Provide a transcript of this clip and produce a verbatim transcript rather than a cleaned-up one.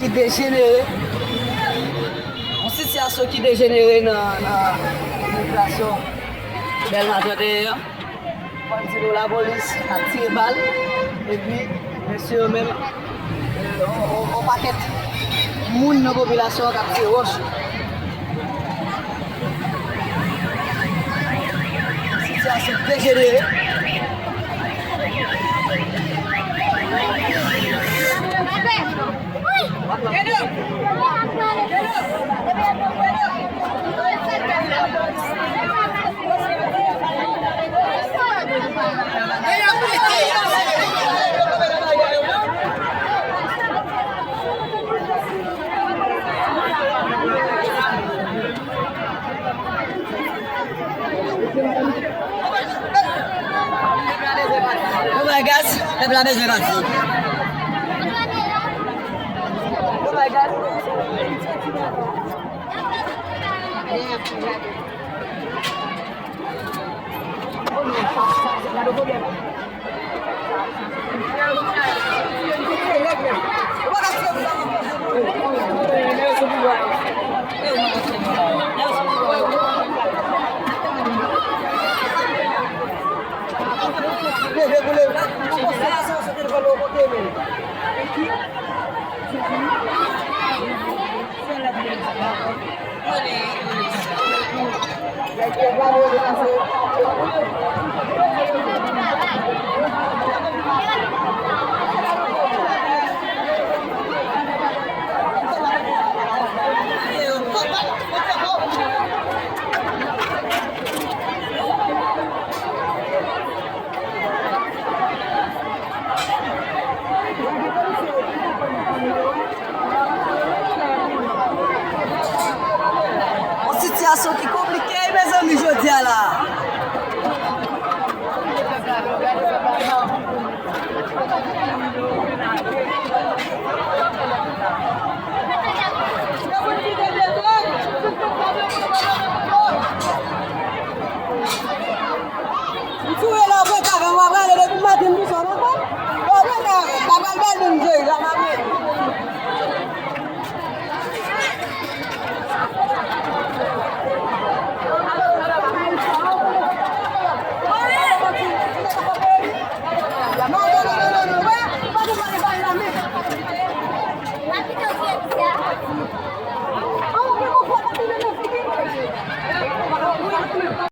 Ki dejenere, yon sitiyasyon ki dejenere nan, nan popilasyon Dèlma trannteyen an. Bandi nou lapolis ap tire bal, epi mesye yo menm, e, on, on, on pakèt moun nan popilasyon an k ap tire wòch. Sitiyasyon dejenere. Pèp la dezwe pati. Pèp la dezwe pati. Yon sitiyasyon ki konplike, mezanmi, jodi a la.